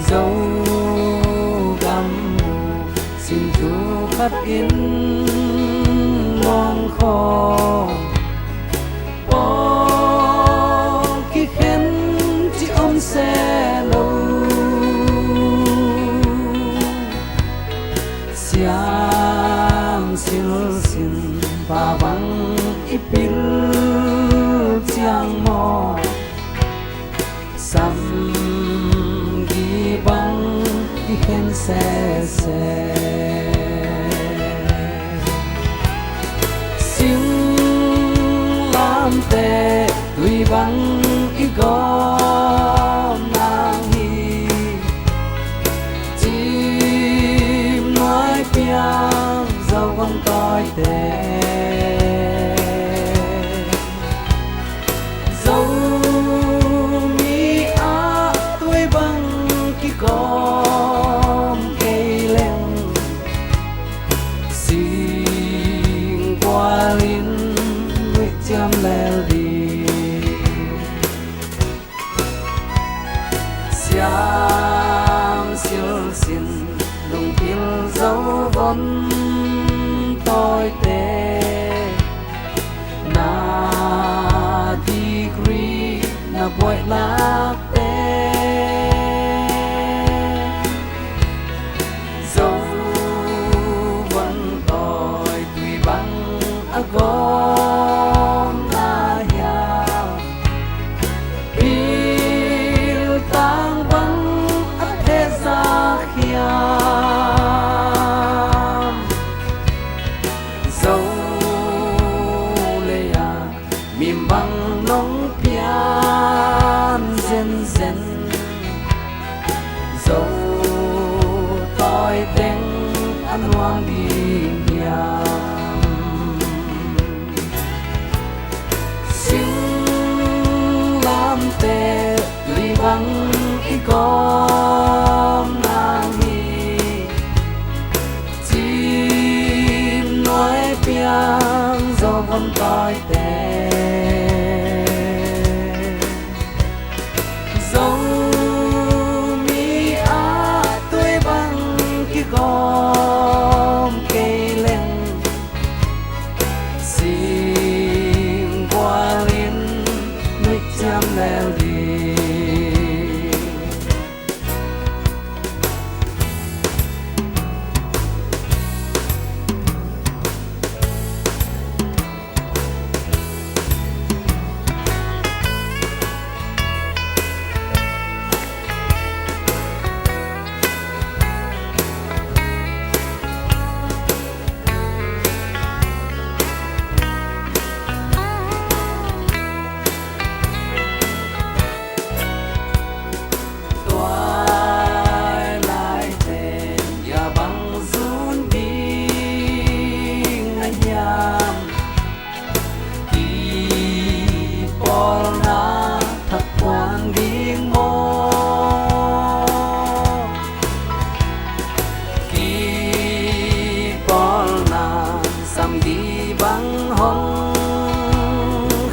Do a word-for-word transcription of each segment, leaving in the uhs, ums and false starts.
Zogam uh singthu khat in lawngkhaw pawl kikhen ci om se lo. Siam silsin pa bang i pil ciang maw, samgi bang i khen sese. Singlamteh tui bang i gawm nang hi. Cim nuai piang Zogam tawite. Zomi ah tui bang kigawm kei leng, singkual in nuihciam lel ding. Siam silsin lungpil Zovon tawite, na degree na buaih lakte, Zovon tawi tui bang a gawm na hiam? Piltang bang a thehzak hiam? Zo lei-ah mim bang nong pian zenzen, Zo tawi teng a nuam ding hiam? Singlamteh tui bang i gawm nang hi. Cim nuai piang Zogam tawite. Zomi ah tui bang kigawm kei leng, singkual in nuihciam lel ding. Tua laite ya bang zun ding na hiam? Kipawlna thak puan ding maw? Kipawlna samgi bang hong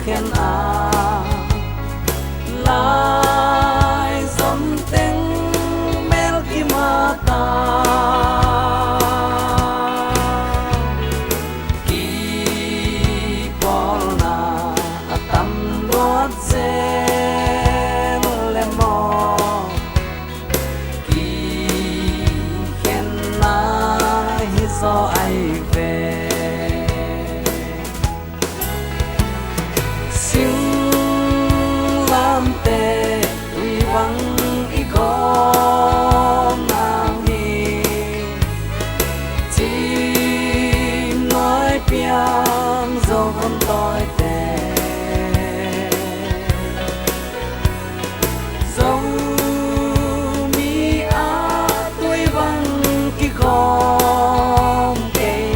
khen a, lai zom teng mel kimata. Kipawlna a tam luat zel le maw? Kikhenna hi zaw ai ve. Singlamteh tui bang i gawm nang hi. Cim nuai piang Zogam tawite. Zomi ah tui bang kigawm kei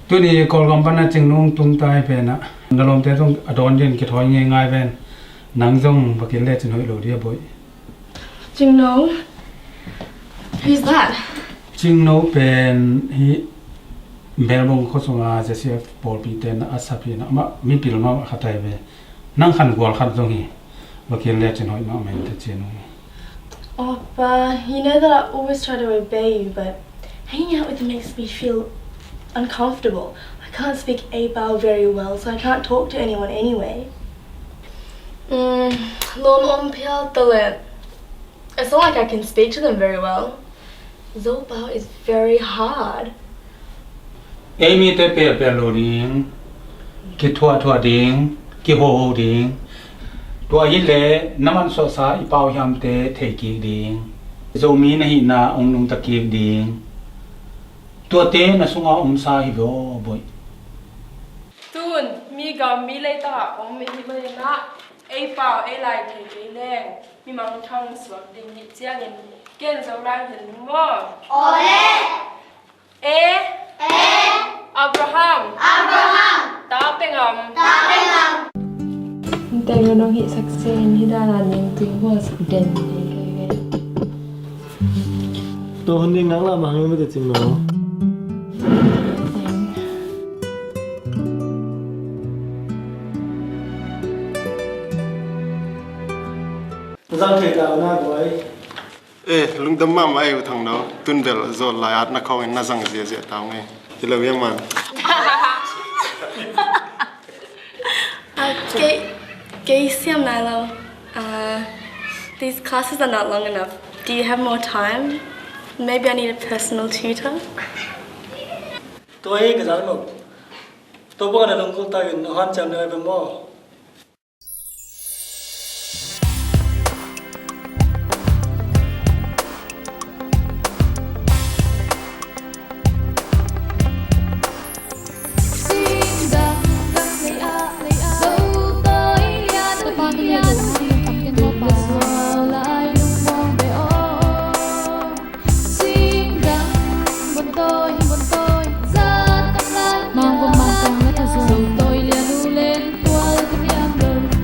Tuni Kawlgam pan a Cingno tung ta hi pen ah, na lawmte zong a dawn dingin kithawi ngeingai ven. Nang zong va kile cin hoih lo ding a, Bawi. Cingno? Who's that? Cingno pen hih Melbourne khuasung a Z C F pawlpi ten a sap hi a, amah mipil mahmah khat ahi ve. Nang khan gual khat zong hi. Va kile cin hoih mahmah in, Cingno. Oh, Pa, you know that I always try to obey you, but hanging out with you makes me feel uncomfortable. I can't speak A Pau very well, so I can't talk to anyone anyway. Mm, lawm om phial ta leh. It's not like I can speak to them very well. Zopau is very hard. Ei mite pelpel lo ding, kithuahthuah ding, kihoho ding. Tua hileh na mansuahsa i pau hiamte thei kik ding. Zomi na hihna hong nungta kik ding. Tuate na sunga omsa hi ve aw, Bawi. Tun mi gam mi leitang ah om i hih manin ah, ei pau ei lai thei kei leng mi mangthang suak ding hi. Ciangin ken Zolai hi ning maw? Awle. E. E. Abraham. Abraham. Ta pengam. Ta pengam. Teng nong hih sak sen hi dana ning tui hua sak den hi kei ve. Tua hun ding ngak lam hang in mate Cingno. Zang thei ta na Bawi. Eh, lungdam mahmah ei uh Thangno. Tun bel Zolai at na khawng in na zang ziahziah ta ung ei. Hi lo hiam man. Uh, kei, kei siam nai lo. Uh, these classes are not long enough. Do you have more time? Maybe I need a personal tutor. Tua hi ka zang lo. Tua bang na lungkul takin a hanciam ding a hi ve maw?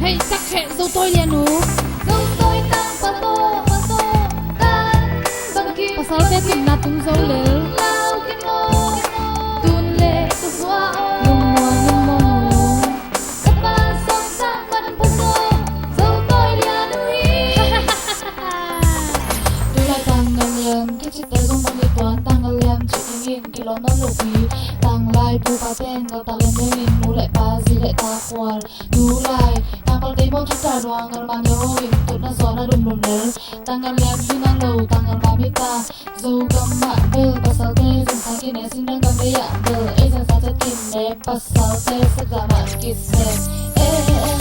Hei, sak kheh, Zotawi lian uh. Pasalte tunna tung zo lel. Lungmuang in mong uh. Tulai tang ngan liam kicite zong bang i tuan tang ngan liam ci dingin kilawm nawn lo pi. Tang lai pu pa ten ngal tak liam liam in nu le pa zi le ta khual. Tulai tang pal tei mawng thak ta nuang ngal man liam mawng in tutna zawn a lum lum lel. Tang ngal liam hi na lo tang ngal mam hi ta. Zogam mah bel pasalte zong sa kine sing dang gam ei ah bel ei zong sa cat kine pasalte sep za mah kise. Eh, eh, eh.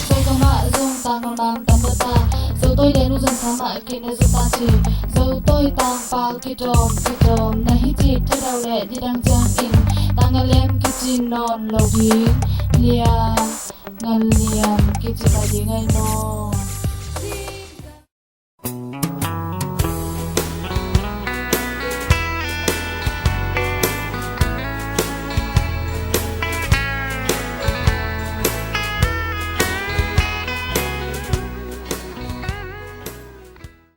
Zogam mah zong tang ngal mam tam bel ta. Zotawi lian uh zong sa mah kine zong ta ci. Zotawi tang pal kidawm kidawm na hi ci thadau le nidang ciangin tang ngal liam kici nawn lo ding. Liam ngal liam kici ta ding ai maw?